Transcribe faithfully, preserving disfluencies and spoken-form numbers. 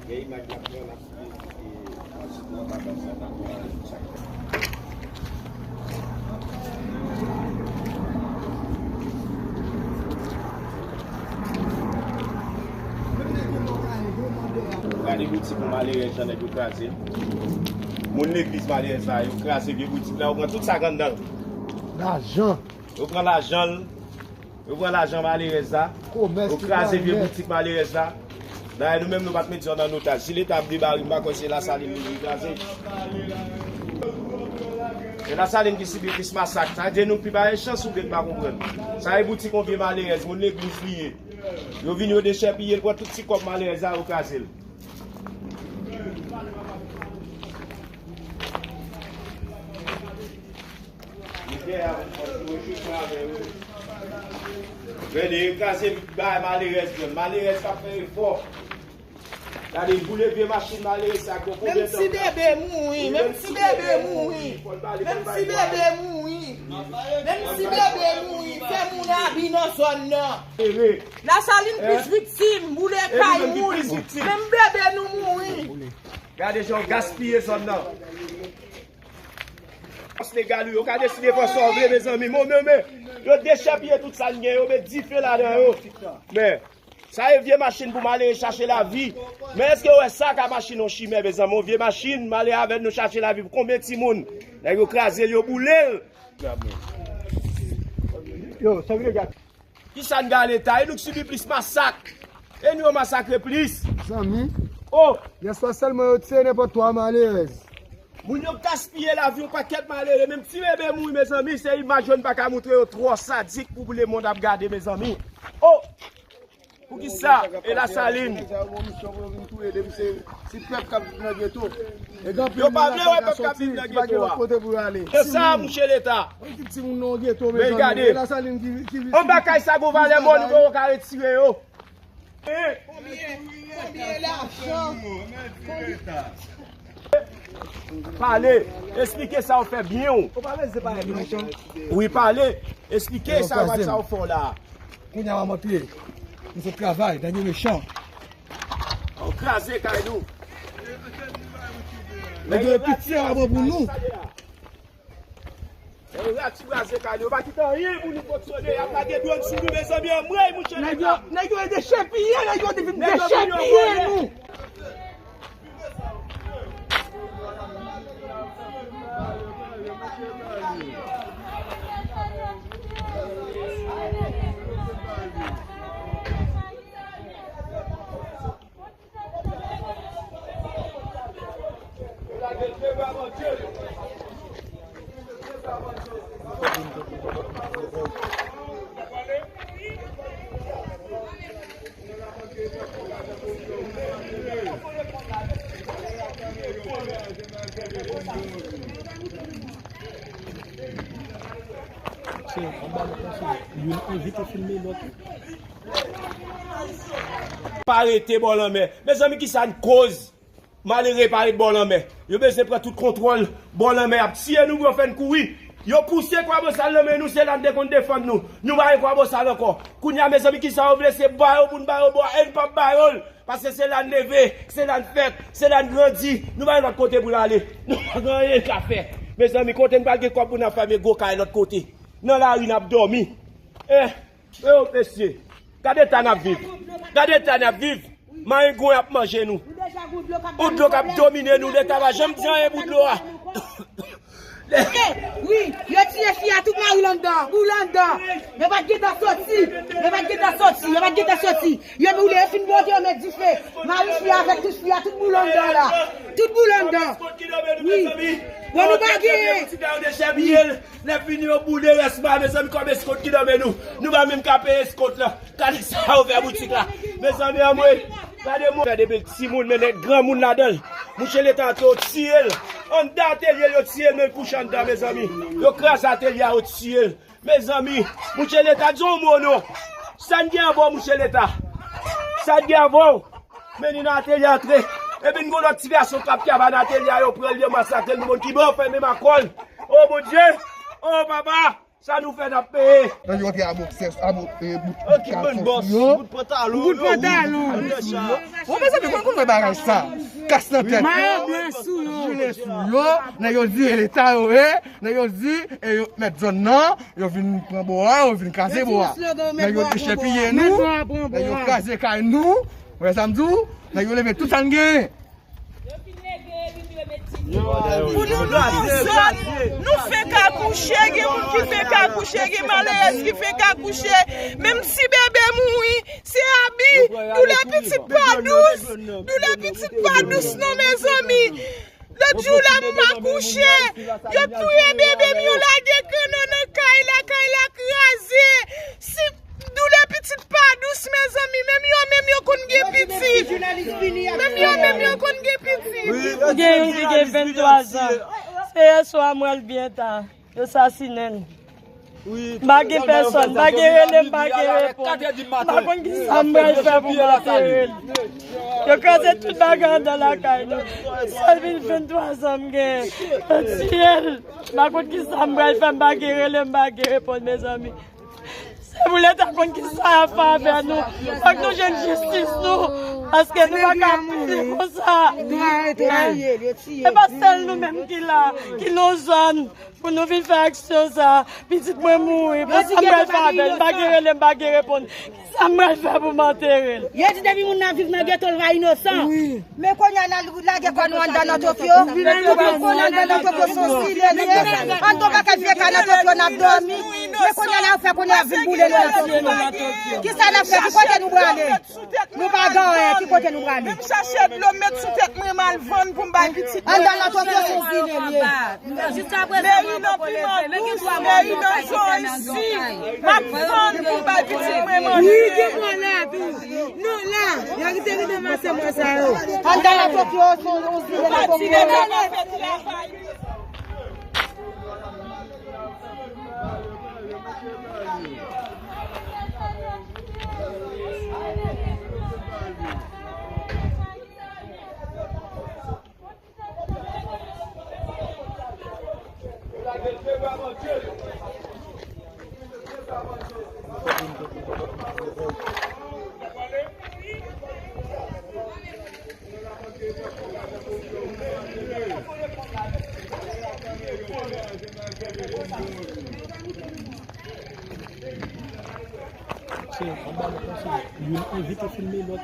Gen imaj n ap pran, n ap site, e, answit nou anba baz la, n ap wè sa k fèt. Gade boutik yon malerèz jan nèg yo kraze. Moun legliz malerèz la, yo kraze vye boutik la, yo pran tout sa k anndan l. Lajan. Yo pran lajan l. Yo pran lajan malerèz la. Yo kraze vye boutik malerèz la. Dayè nou menm nou pa t met zòn an otaj. Si Leta ap debare, m pa kwè se Lasalin li vin kraze. Se Lasalin ki sibi plis masak. Sa vle di nou pi pa gen chans oubyen n pa konprann. Sa e boutik yon vye malerèz, moun legliz li ye. Yo vin yo dechèpiye l, pran tout ti kòb malerèz la, yo kraze l. Gade, yo kraze bay malerèz, malerèz k ap fè efò. Gade, boule vye machin malerèz sa, gon konbyen tan. Menm si bebe mouri, menm si bebe mouri, menm si bebe mouri, menm si bebe mouri, fè moun abi nan zòn nan. Lasalin plis viktim, boule kay moun, menm bebe nou mouri. Gade jan yo gaspiye zòn nan. Fòs legal yo ka deside fè sa w vle, mezanmi. Mo, men, men, yo dechèpiye tout sa n gen, yo met dife ladan yo. Men, sa e vye machin pou m ale chache lavi. Men èske w wè sa ka machin yon chimè, mezanmi? Yon vye machin, m ale avè l, nou chache lavi pou konbyen timoun? Nèg yo kraze l, yo boule l. Yo, sa vle gade. Kisa n gade Leta? E nou k sibi plis masak. E nou yo masakre plis. Zanmi. Oh! Yèswa sèlman yo tiye nenpòt twa malerèz. Moun yo gaspiye lavi yon pakèt malere. Menm ti bebe mouri, mezanmi. Se imaj yo n pa ka montre yo twò sadik pou lemonn ap gade, mezanmi. Oh! Poukisa? E Lasalin. Si pèp k ap viv nan geto. E gen anpil moun la ki pa ka soti, ki pa gen lòt kote pou yo ale. Se sa, mouche Leta. Yon ti timoun nan yon geto, mezanmi. Men gade. E Lasalin ki, ki, anba kay sa, gon valè mò nou poko ka retire yo. Konbyen, konbyen lajan? Pale, esplike sa w fè byen w. Ou pa bezwen pale mechan. Wi, pale, esplike sa w fè w la. Kounye a w ap montre. Nou sot travay, nèg yo mechan. Ou kraze kay nou. Nèg yo piti a bon pou nou. Nèg yo ratibraze kay nou. Yo pa kite anyen pou nou fonksyone. Y ap lage dwòn sou nou, mezanmi, anmwey, mouche Leta. Nèg yo, nèg yo dechèpiye, nèg yo vin dechèpiye nou. Pa rete bò lanmè. Mezanmi, kisa n koz? Malere pa ret bò lanmè. Yo bezwen pran tout kontwòl bò lanmè. Y ap tiye nou pou yo fè n kouri. Yo pouse Kwabosal nan men nou, se la n te konn defann nou. Nou pa gen Kwabosal ankò. Kounye a, mezanmi, kisa yo vle? Se ba yo pou n ba yo bò, e n p ap ba yo l. Paske se la n leve, se la n fèt, se la n grandi. Nou pa gen lòt kote pou n ale. Nou pa gen anyen n ka fè. Mezanmi, kote n pral gen kòb pou n ap fèmen gwo kay lòt kote? Nan lari n ap dòmi. Eh, eh, mesye, gade eta n ap viv. Gade eta n ap viv. Marengwen ap manje nou. Yon dlo k ap domine nou. Leta pa janm di anyen pou dlo a. Wi, yo tiye fi a, tout mari l anndan, boule anndan. Yo pa t gentan soti, yo pa t gentan soti, yo pa t gentan soti. Yo boule, yo fin bloke, yo met dife. Mari fi a avèk tout fi a, tout boule anndan la. Tout boule anndan. Wi. Bon, nou pa genyen. Lè fini yo boule rès mari, mezanmi, kòb eskòt ki nan men nou. Nou pa menm ka peye eskòt la. Gade sa yo fè boutik la. Mezanmi, anmwey. Gade mwen. Fè de bèl timoun, men nèg granmoun ladan l. Mouche Leta antre, yo tiye l. Anndan atelye l, yo tiye l, men l kouche anndan, mezanmi. Yo kraze atelye a, yo tiye l. Mezanmi, mouche Leta, di yon mo non. Sa n gen anba w, mouche Leta? Sa n gen anba w? Men ni nan atelye antre. Epi n gon lòt ti gason k ap kaba nan atelye a, yo pran l, yo masakre l, nou konn ki bò, fèmen makòn. O Bondye! O papa! Sa nou fè n ap peye. Nan yo te a boksè, a bo-, e, bout, bout kalson sou yo. Bout pantalon. Bout pantalon. Bon, mezanmi, konn konn fè bagay sa. Kas nan tèt. Mayo blan sou yo. Jile sou yo. Nan yo di e leta yo, e. Nan yo di, e yo mèt zòn nan. Yo vin pran bò a, yo vin kraze bò a. Nan yo dechepiye nou. Nan yo kraze kay nou. Wè sa m di w? Nan yo leve tout sa n genyen. Pou nou, nou, nou sot, nou fenk akouche, gen moun ki fenk akouche, gen malerèz ki fenk akouche. Menm si bebe mouri, se abi, doulè pitit pa dous, doulè pitit pa dous non, mezanmi. Lòt jou la, m akouche, yo touye bebe m, yo lage kanno nan kay la, kay la kraze. Si Doulè pitit pa dous, mezanmi. Menm yo menm yo konn gen pitit. Menm yo menm yo konn gen pitit. Gen youn ki gen venntwa zan. Se yè swa m wè l byen ta. Yo sasinen l. M pa gen pèsòn, m pa gen rele, m pa gen reponn. M pa konn ki sa m pral fè pou m antere l. Yo kraze tout bagay anndan lakay nou. Sèl vin venntwa zan m gen. Yo tiye l. M pa konn ki sa m pral fè, m pa gen rele, m pa gen reponn, mezanmi. Se pou leta konn ki sa y ap fè avè nou. Fòk nou jwenn jistis nou. Paske nou pa ka pini konsa. E pa sèl nou menm ki la, ki nan zòn, pou nou vin fè aksyon sa. Pitit mwen mouri. Pou sa m pral fè avè l? M pa gen rele, m pa gen reponn. Ki sa m pral fè pou m antere l? Yo di depi moun nan viv nan geto, l va inosan. Men kounye a n al lage kò nou anndan nan Tokyo. Tout moun konnen anndan nan Tokyo se yon zile li ye. Anndan yon pakèt vye kay nan Tokyo n ap dòmi. Men kounye a la yo fè kounye a vin boule nou nan Tokyo. Kisa n ap fè? Ki kote nou prale? Nou pa gen anyen, ki kote nou prale? Menm chache dlo m met sou tèt mwen, m al vann pou m bay pitit mwen. Anndan nan Tokyo se yon zile li ye. Meri nan piman dous, meri nan zoranj si. M ap vann pou m bay pitit mwen manje. Wi, gen mwen la tou. Non, la, yo kite rive mache mwen sa yo. Anndan nan Tokyo, se yon zile nan Tokyo. Se anba nou konsa, youn envite filme lòt.